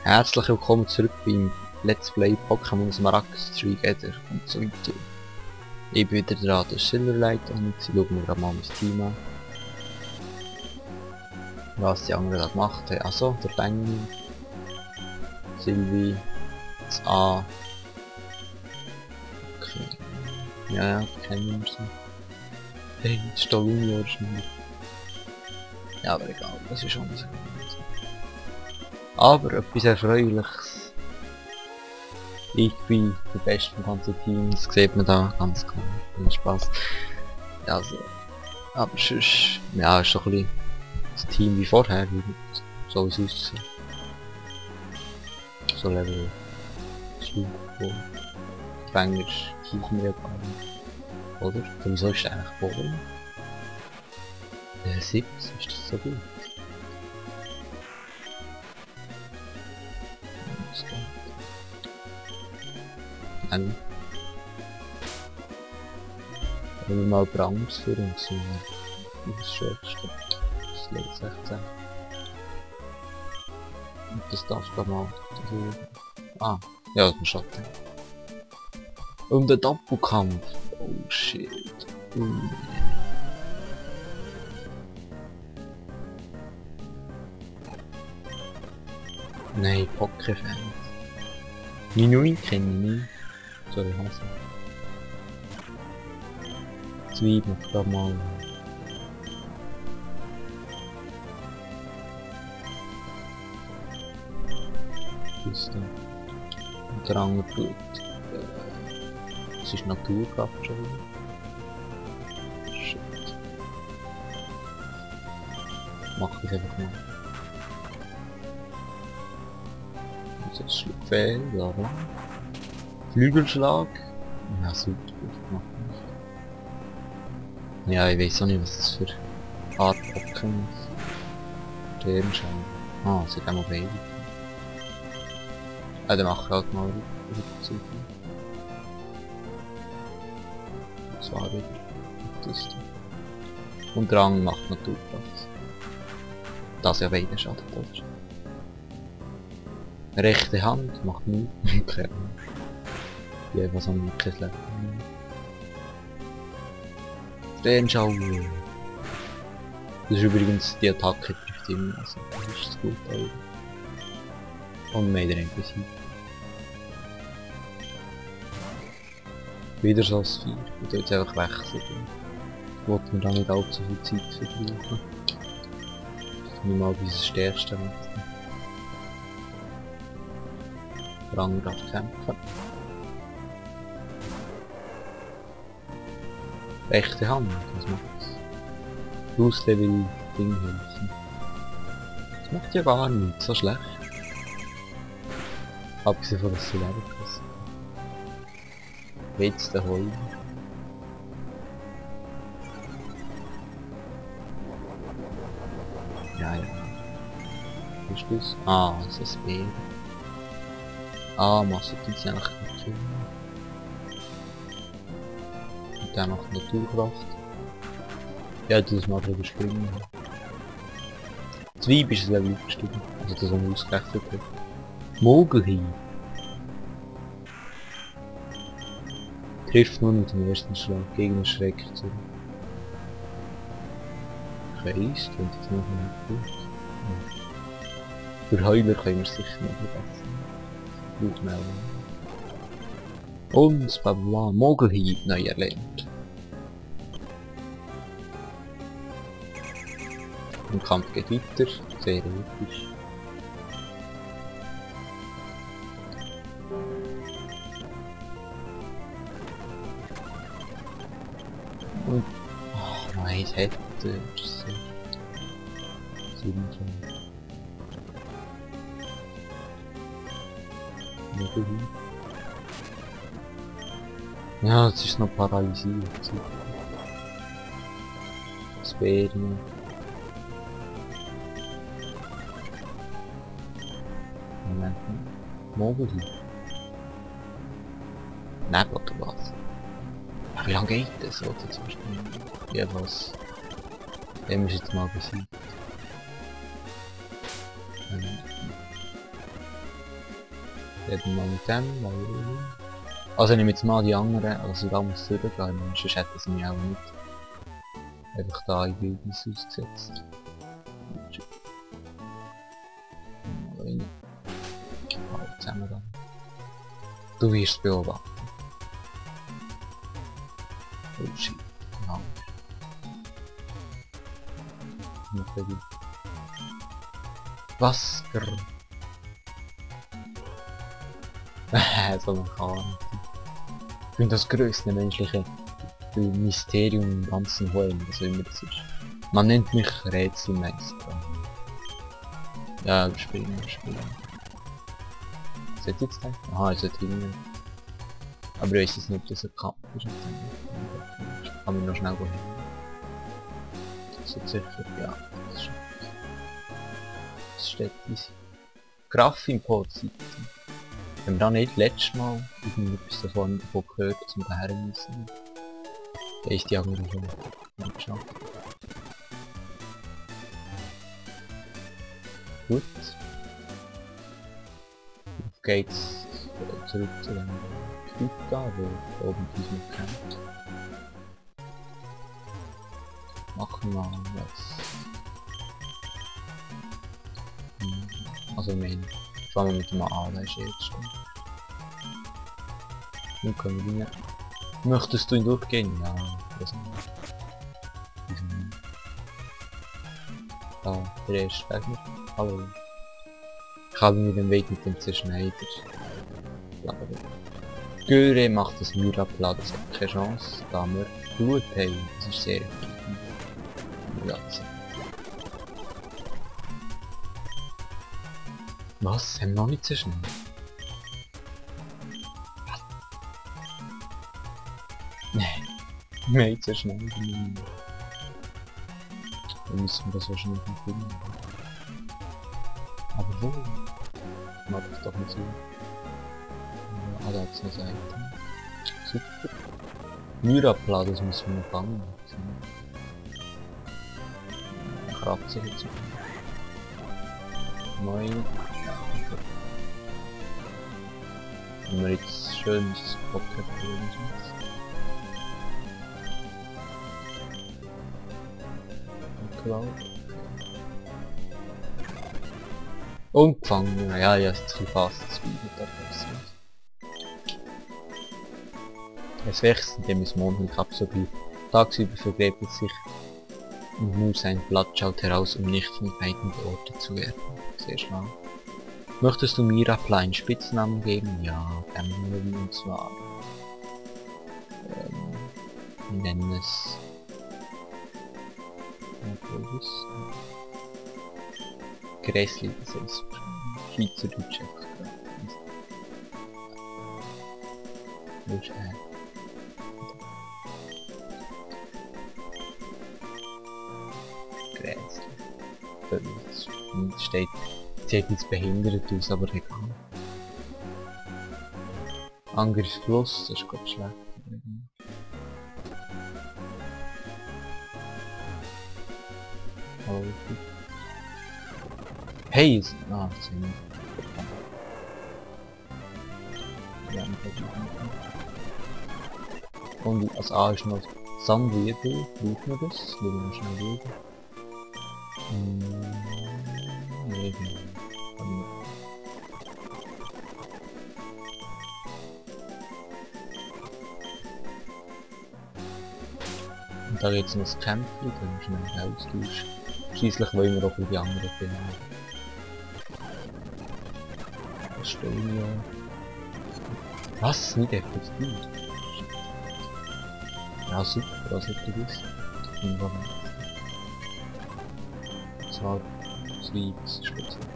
Herzlich willkommen zurück beim Let's Play Pokémon Smaragd, Trigether und so weiter. Ich bin wieder dran, der Silverlight, und jetzt schauen wir gerade mal mein Team an. Was die anderen da gemacht haben. Also, der Benny, Sylvie, das A. Okay. Ja, kennen wir sie. Hey, das ist der Junior schnell. Ja, aber egal, das ist schon so. Aber etwas Erfreuliches. Ich bin der Beste vom ganzen Team, das sieht man da ganz klar. Viel Spaß. Ja, also, aber sonst, ja, ist doch ein bisschen das Team wie vorher, so wie es aussieht. So Level 2, wo Fänger kichen wir gar nicht. Oder? Wieso ist der eigentlich Boden? 70, ist das so gut? Wenn wir mal Brands für uns nehmen. Das Schärfste. Das Level 16. Und das darf da mal. Ah, ja, das ist ein Schatten. Und der Doppelkampf. Oh shit. Nein, Pokéfans. Minui kenne ich nicht. Sorry, Hase. Zwiebeln, da mal. Küste. Und der andere tut. Es ist Naturkraft schon wieder. Shit. Mach ich einfach mal. Das ist Schlupfehl, bla bla. Flügelschlag? Ja, super, gut gemacht. Ja, ich weiß auch nicht, was das für Art Pokémon ist. Sternschau. Ah, das hat auch mal Baby. Ja, dann mach ich halt mal Rückzug. Das war wieder. Das ist und Drang macht Naturkraft. Das ja beide schadet, oder? Rechte Hand macht nichts. Okay. Ja, was haben wir kein Leben? Sternschau. Das ist übrigens die Attacke trifft immer, also das ist das Gute. Und mehr der NPC. Wieder so ein 4. Und jetzt einfach wechseln. Wollte man da nicht allzu viel Zeit verbrauchen. Nicht mal bis das Stärkste wechseln. Rang darf kämpfen. Rechte Hand, was macht's? Auslevel Ding helfen. Das macht ja gar nichts, so schlecht. Abgesehen von das Leben kostet. Jetzt der Heu. Ja. Was ist das? Ah, das ist B. Ah, machst du jetzt eigentlich nicht. Und der macht Naturkraft. Ja, das mal drüber springen. Zwiebel ist das Level gestiegen, also das haben wir ausgerechnet hat. Mogelhieb. Trifft nur mit dem ersten Schlag gegen den Schreck zurück. Kreis, klingt jetzt noch nicht gut. Für Heuler können wir es sicher noch verbessern. Blutmeldung. Und blablabla, Mogelhieb neu erlernt. Der Kampf geht weiter, sehr episch. Und... Oh nein, es hätte... Das ist so... Sinnvoll. Mogelhieb. Ja, es ist noch paralysiert. Das wäre noch... Moment. Mogelhieb. Nebel oder was? Ja, wie lange geht das? Oder zum Beispiel? Ja, was? Den muss ich jetzt mal besiegen. reden wir mit dem, weil... Also nehme jetzt mal die anderen, also da muss es durchgehen, sonst hätten sie mich auch nicht einfach da in Wildnis ausgesetzt. Mal rein. Halt zusammen dann. Du wirst beobachten. Oh shit, genau. Was? So man kann. Ich finde das größte menschliche Mysterium im ganzen Hohen, was immer das ist. Man nennt mich Rätselmeister. Ja, wir spielen. Was hat jetzt da? Aha, ist jetzt hinten. Aber ich weiß es nicht, ob das ein Kampf ist. Ich kann mich noch schnell gehen. Das ist sicher, ja. Das steht easy. Graph-Import-Seite. Haben wir da nicht letztes Mal irgendetwas davon gehört, dass wir daher müssen? Da ist die andere schon nicht geschafft. Gut. Auf geht's zurück zu dem Typ da, wo oben diesen kennt. Machen wir was. Also fangen wir mit dem an, weißt du jetzt schon. Nun können wir rein. Möchtest du ihn durchgehen? Ja, das nicht. Ah, der erste Gegner. Hallo. Ich habe mir den Weg mit dem Zerschneider. Göre macht das Myrapla, das hat keine Chance, da wir Blut haben. Das ist sehr effektiv. Was? Haben wir noch nicht zerschnitten? Nein. Wir haben zerschnitten. Dann müssen wir das wahrscheinlich nicht finden. Aber wo? Mag ich doch nicht so. Ja, da hat es eine Seite. Super. Myrapla, das müssen wir noch fangen. Kratzer jetzt. Moin. Wenn wir jetzt schön das Pocket holen. Und gefangen. Ja, ja, ist zu fast das Video da passiert. Es wächst, indem es Mond absorbiert. Tagsüber vergräbt es sich und nur sein Blatt schaut heraus, um nicht von Feinden beortet zu werden. Sehr schlau. Möchtest du Myrapla einen Spitznamen geben? Ja, gerne, und zwar wir nennen es Gräsli, das heißt Schweizerdeutsch. Gräsli. Das steht, sieht jetzt behindert aus, aber egal. Angriffsfluss, das ist gerade schlecht. Hey! Ah, das sind ja, und als A ist noch Sandwirbel, braucht man das? Schauen wir schnell durch. Nee, und da jetzt noch das Kämpfen, dann schnell austauschen. Schliesslich wollen wir auch die anderen finden. Estonia. Was? Nicht effektiv? Ja super, was hätte ich das? Zwar Sweeps speziell.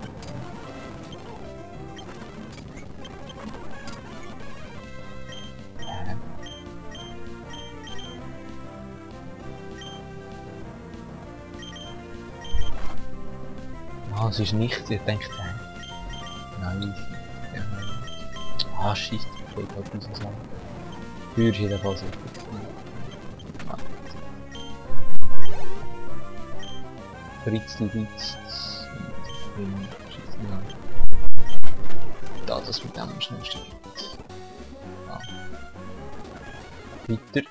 Ah, es ist nichts, ich denke, nein. Ah, scheiße, ich will halt diese Sachen. Für jedenfalls effektiv. Fritzl. Das das mit dem am schnellsten geht. Ah. Weiter.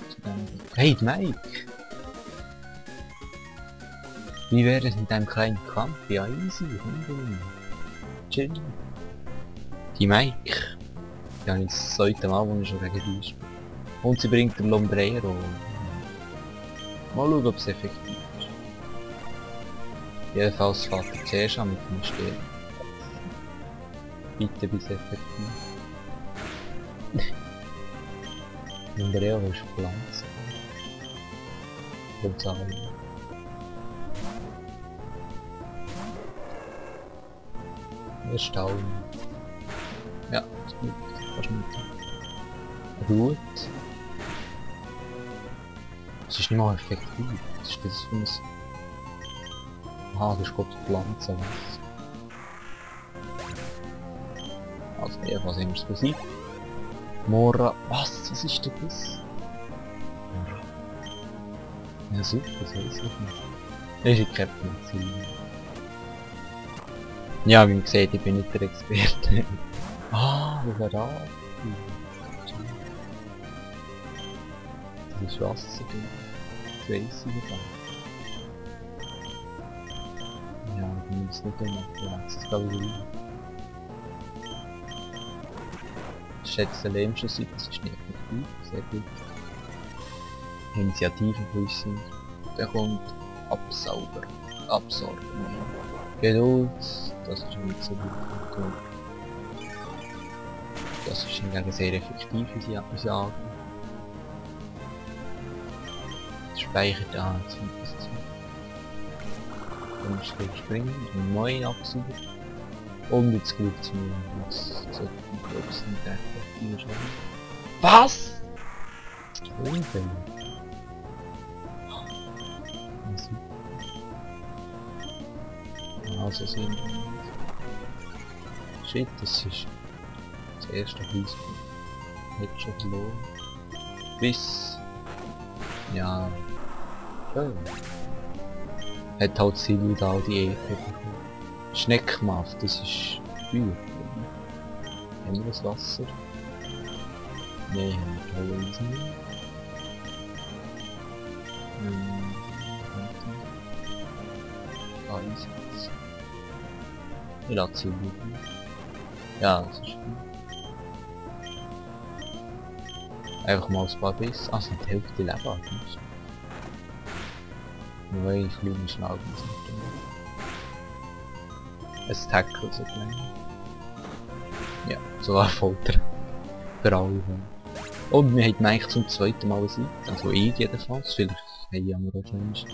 Zu dem. Hey, Mike! Wie wäre es mit einem kleinen Kampf? Ja, easy, chill. Die Mike. Ja, das zweite Mal, wo ich schon gegen die spiele. Und sie bringt den Lombrero. Mal schauen, ob es effektiv ist. Jedenfalls fährt er zuerst an mit dem Stehen. Bitte bis effektiv. Lombrero ist Pflanze. Und sagen. Erstaunen. Ja, das ist gut. Fast nicht. Gut. Es ist nicht mal effektiv. Was ist das für ein... Aha, das ist Gott Pflanze. Also jedenfalls haben wir es besiegt. Mora... Was ist denn das? Ja super, das weiß ich nicht. Das ist ein Captain Ziel. Ja, wie man sieht, ich bin nicht der Experte. Ah, das wäre da. Das ist Wasser drin. Das weiss ich nicht. Ja, wir müssen es nicht machen. Ja, das glaube ich rein. Das ist jetzt der lähmste Seite, das ist nicht effektiv. Sehr gut. Initiative von uns sind. Der kommt Absauger. Absorgen. Geduld. Das ist nicht so gut. Das ist hingegen sehr effektiv, wie sie sagen. Speichert an, dann ist springen, einen neuen Absauger. Und jetzt geht es mir. Jetzt sollte ich glaube ich nicht effektiv sein. Was? Unfälle. Also sehen wir. Shit, das ist das erste Haus. Hätte schon verloren. Bis... Ja... Schön. Hat halt Silvio da die EP bekommen. Schneckmaft, das ist Feuer. Haben wir das Wasser? Nein, haben wir tolle Eisen nicht. Einsatz. Ich lasse Silvio. Ja, das ist gut. Einfach mal ein paar Biss. Also die Hälfte Leben hat nicht. Nur ein kleiner Schlag muss nicht. Ein Tackle so klein. Ja, so war Folter. Für alle. Und wir haben eigentlich zum zweiten Mal Sieg. Also ich jedenfalls. Vielleicht haben wir auch schon nicht.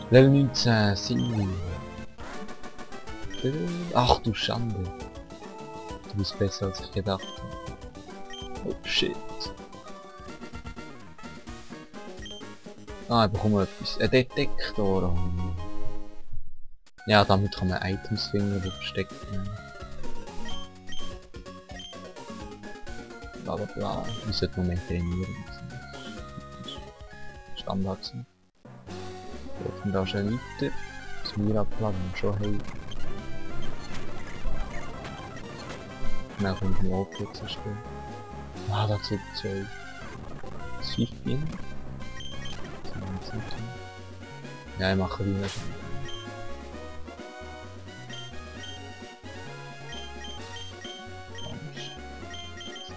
Level 19, Silvio. Ach du Schande. Du bist besser als ich gedacht habe. Oh shit. Ah, ich bekomme etwas. Ein Detektor. Ja, damit kann man Items finden oder verstecken. Blablabla. Wir sollten noch mehr trainieren. Standard sein. Gehen da schon weiter. Das Miraplan schon haben. Dann kommt ein Auto zu stehen. Ah, da sind zwei. Zwiebeln. Ja, ich mache wieder.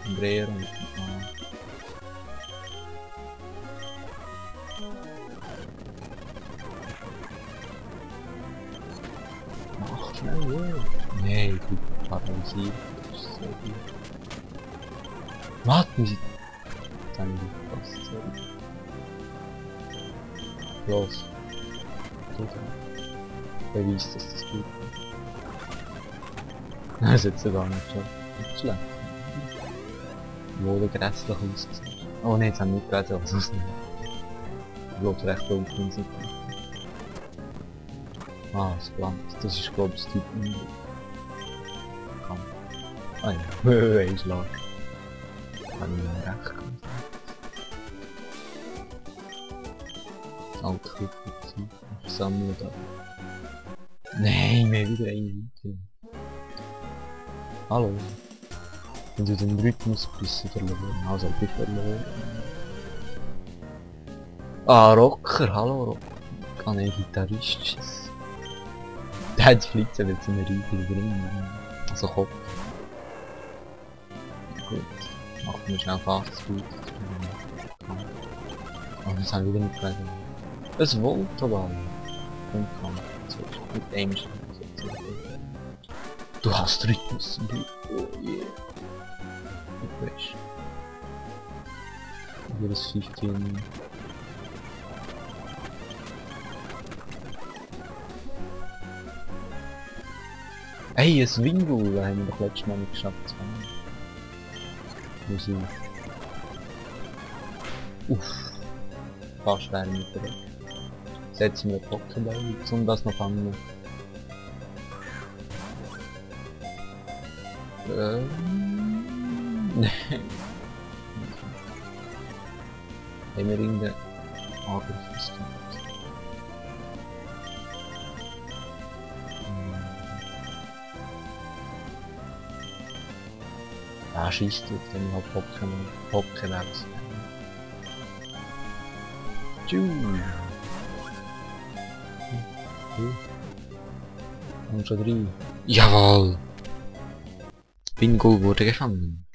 Sombrero und mach schnell, wow. Nee, ich bin paralysiert. Das ist so gut. Warten Sie! Jetzt haben wir fast so. Los. Beweist, dass das gut ist. Das ist jetzt sogar nicht schon. Nicht schlecht. Wohl grässlich ausgesehen. Oh ne, jetzt haben wir nicht grässlich ausgesehen. Ich glaube, recht dunkel sind. Ah, das Land. Das ist glaube ich das Typ Unglück. Ah ja, ein Schlag. Kann ich mir recht kommen. Alte Kuppel versammeln da. Nein, wir haben wieder eine weiter. Hallo. Wenn du den Rhythmus bist du verloren. Also ich bin verloren. Ah, Rocker, hallo Rocker. Kann ein Gitarrist schießen. Der hat die Flitze mit so einer Riegel drin. Also Kopf. Gut. Machen wir schnell fast gut. Aber wir sind wieder nicht gelesen. Es Voltoball. Und kann. Mit Aim. Du hast Rhythmus. Oh yeah. Du weißt. Hier ist 15. Hey, ein Wingo, da haben wir doch letztes Mal nicht geschafft zu fangen. Musik. Uff. Fast wäre mit der Weg. Setzen wir Pokéball, um das noch fangen. Nein. Haben wir irgendeinen Angriff? Ah, schießt du, dann halt Pokémon. Und schon 3. Jawohl! Bingo wurde gefangen.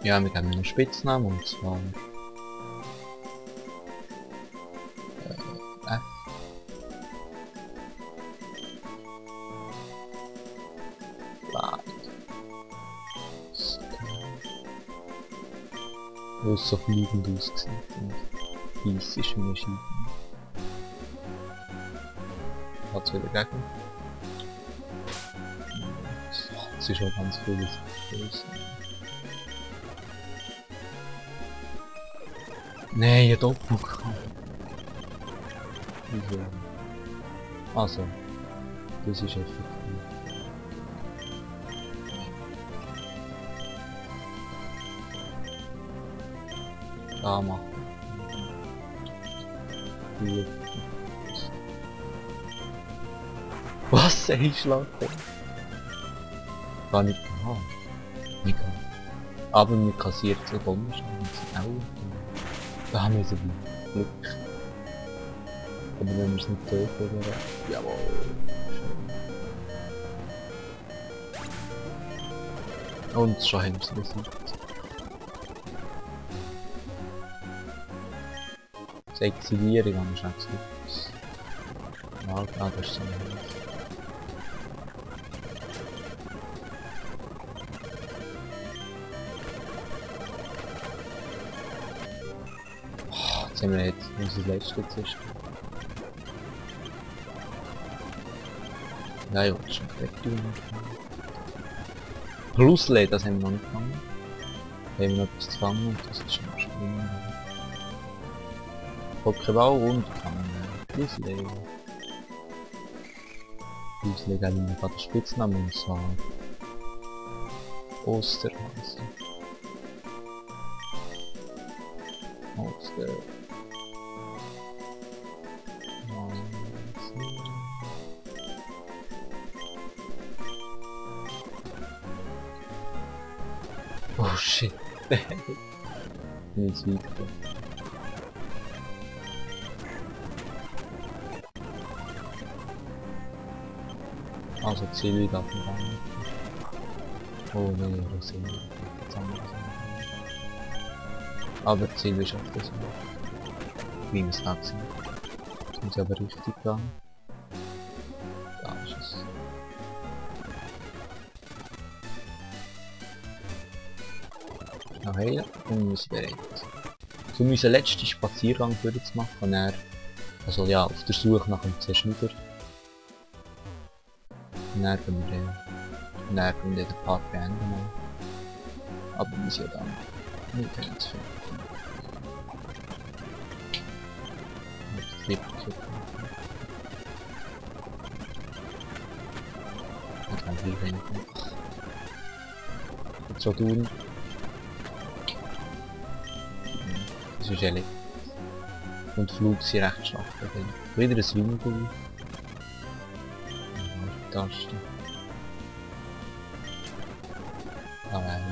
Ja, wir haben einen Spitznamen und zwar F. Wo es so fliegend aussieht und weiss ist wie ein Scheiben. Hat's wieder gegen. Es ist schon ganz viel Spaß. Nein, ein Doppelkampf. Wieso? Also, das ist effektiv. Da machen. Was? Einschlag? Gar nicht gehabt. Nicht gehabt. Aber mir kassiert so dumm ist auch. Da haben wir so viel Glück. Aber wenn wir es nicht töten oder... Jawohl. Schön. Und schon haben sie besiegt. Das Exilieren haben wir schon gesagt. Ja, das ist so ein Jetzt haben wir jetzt unser letztes zerstört. Ja, ich wollte schon weg tun. Plusle, das haben wir noch nicht gefangen. Da haben wir noch etwas zu fangen und das ist schon mal springen. Pokéball und fangen. Plusle. Plusle geben wir gerade den Spitznamen und zwar Osterhase. Oster. Oh shit. Nicht weit. Also Ziel darf man gar nicht. Oh ne, das sind wir. Aber Ziel schafft das nicht. Wie wir es gesagt haben. Jetzt muss ich aber richtig gehen. Da ist es. Noch heilen und wir sind bereit. So unseren letzten Spaziergang durchzumachen und dann, also ja, auf der Suche nach dem Zerschneider. Und dann können wir den Part beenden. Aber wir sind ja dann nicht ganz fertig. Ich kann viel wenig machen. Jetzt so tun. Das ist ehrlich. Und Flug sind recht schwach. Wieder ein Winkel. Taste. Da wären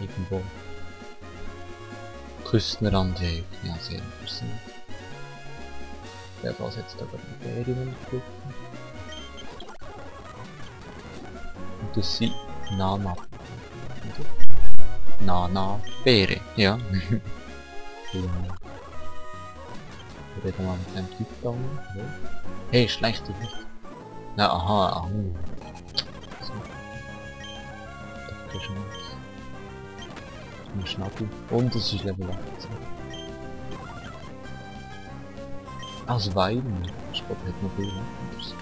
wir. Irgendwo. Küstenrand, ja, sehr interessant. Der Fall jetzt da gerade eine Beere drücken. Und das sind Nana. Nana Beere, ja. Ja. Wir reden mal mit dem Typ da. Hey, schlecht dich nicht. Na, aha, So. Da ist ein Schnabel. Und es ist Level 18. Also Weiden. Ich glaube, er hat noch viel anders.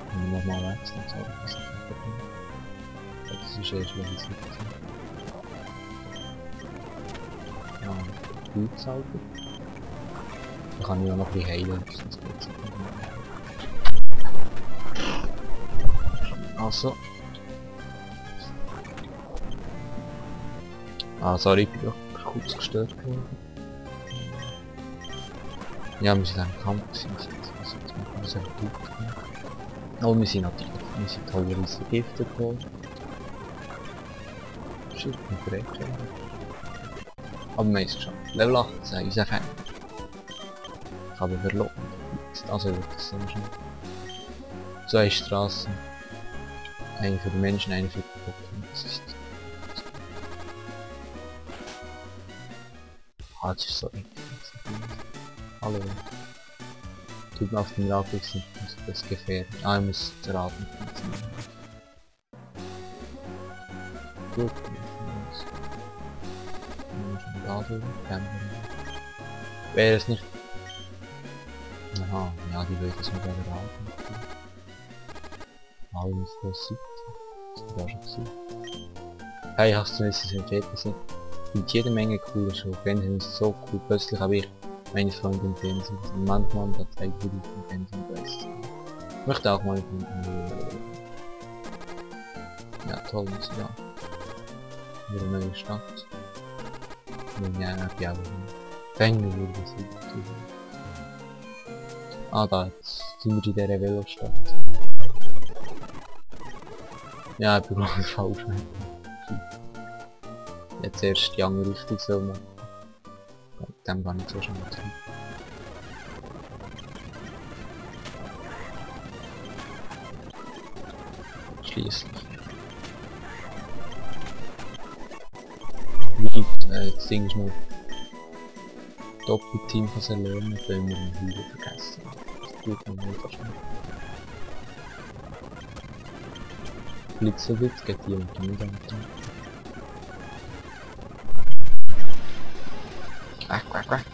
Wenn wir nochmal wechseln, so was ich das ist erst Level 17. Ja, Blutsauger. Da kann ich auch noch ein bisschen heilen, sonst geht's nicht mehr. Also. Ah, sorry, ich bin doch kurz gestört worden. Ja, wir sind am Kampf, wir sind jetzt machen wir sehr gut. Oh, wir sind natürlich, wir sind teilweise vergiftet worden. Shit, ein Projekt. Aber wir haben es geschafft. Level 18, unser Feind. Ich habe verloren. Also wirklich so schnell. 2 Straßen. Eine für die Menschen, eine für die Pokémon. Das ist... Ah, das ist so eklig. Hallo. Tut mir auf den Laufweg sind das gefährlich. Ah, ich muss zerraten. Gut, wäre es nicht... Aha, ja, die will das mit der Raten. Alles was sieht. Das war schon gesehen. Hey, hast du es entdeckt? Es gibt jede Menge coole Show. Fernsehen ist so cool. Plötzlich habe ich meine Freunde im Fernsehen. Und manchmal da zeigt die im Fernsehen best. Ich möchte auch mal ja, toll ist ja. Wieder eine neue Stadt. Ja, ja, Fänge würde das nicht. Ah, da jetzt sind wir in dieser Velostadt. Ja, ich bin glaube ich falsch. Jetzt erst die andere Richtung so machen. Dem gar nicht so schnell zu. Schließlich. Das Ding ist noch Doppelteam kann erlernen, wenn wir ihn wieder vergessen. Das tut mir nicht so schnell. Blitzerwitz geht hier unter nicht an. Quack, quack, quack.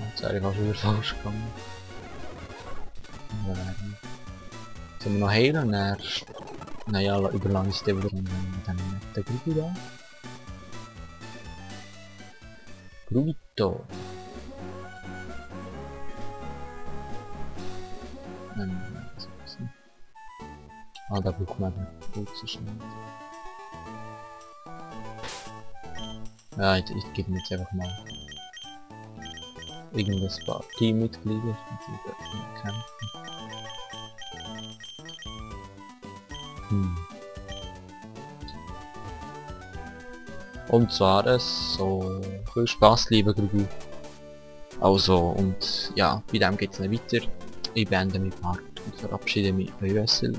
Jetzt wäre ich auch schon wieder falsch gegangen. Sollen wir noch heilen? Naja, überlang ist der wieder und dann mit der Gruppe da. Grubito. Ah, da braucht man gut zu schnell. Ja, ich gebe mir jetzt einfach mal irgendwas paar Teammitglieder, die dürfen kämpfen. Und zwar es so viel Spaß, lieber Grubi. Also, und ja, bei dem geht's nicht weiter. Ich beende meinen Part und verabschiede mich bei USL.